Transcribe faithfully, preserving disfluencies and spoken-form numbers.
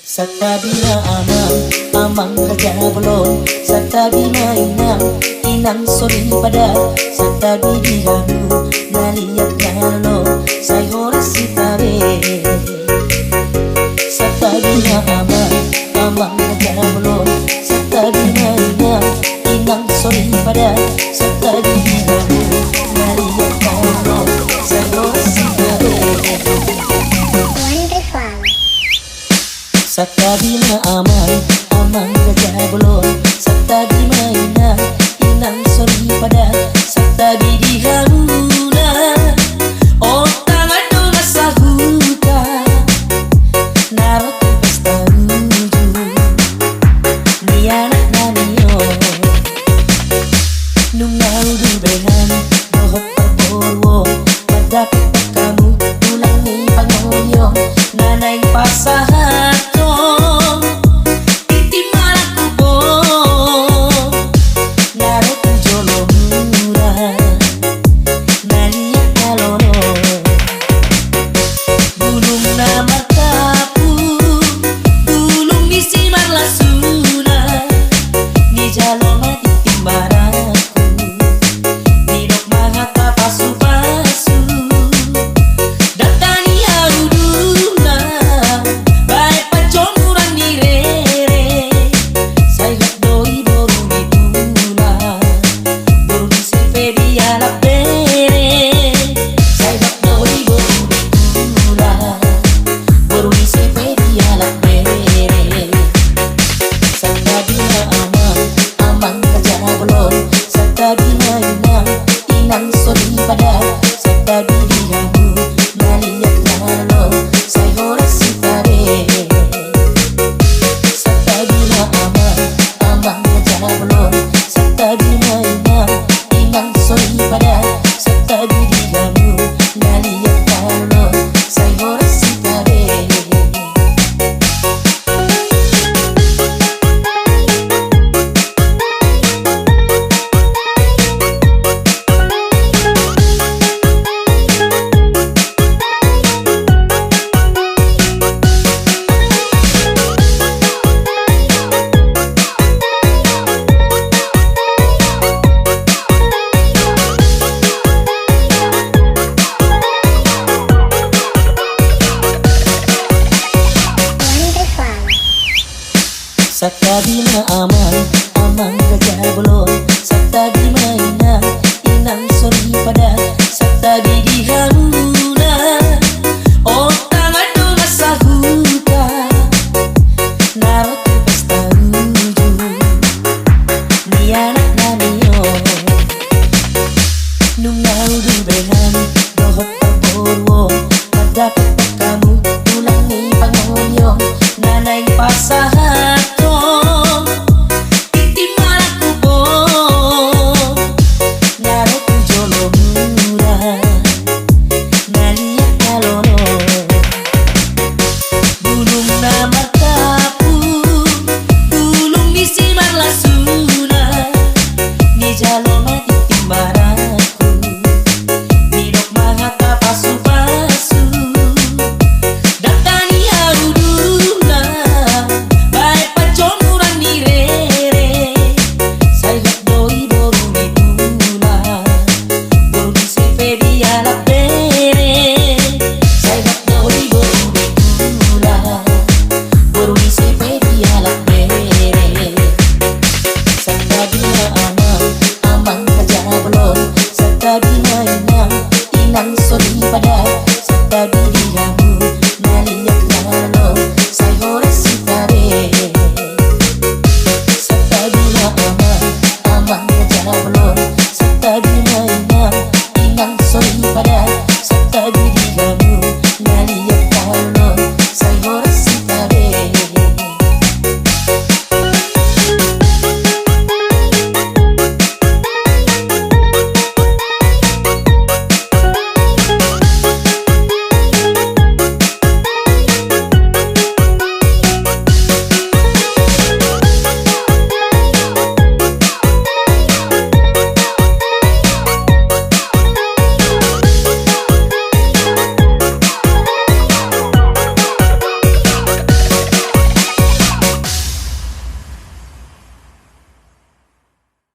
Santabi ma amang, amang raja bolon. Santabi ma inang, inang soripada. Santabi di hamu na liat na lolo, sai horas hita be. Santabi ma amang, amang raja bolon. Santabi ma inang, inang soripada. Santabi di hamu na liat na lolo, sai horas hita be. Santabi ma amang, amang raja bolon. Santabi ma inang, inang soripada. Santabi di hamuna, on tangan dongan sahuta, na ro tu pesta uju ni anakna ni on. Nunga udu be hami dohot parboruon, mandapot hamu tulang ni pangoli on, na naeng pasahathon tintin marangkup on, na ro tu jolomuna na liat na lolo. Bulung na martapu, bulung ni simarlasuna, ni jalo ma tintin marangkup, didok ma hata pasupasu. Data ni hauduna, baen panjomuran ni rere, sai hot do i boru ni tulang. Boru ni si pe dialap bere, sai hot do i boru ni tulang. Boru ni si pe dialap bere. Santabi ma amang, amang raja bolon. Santabi ma inang, inang soripada. Santabi di hamu na liat na lolo, sai horas hita be. Santabi ma amang, amang raja bolon. Santabi ma inang, inang soripada. Santabi di hamu na liat na lolo, sai horas hita be. Santabi ma amang,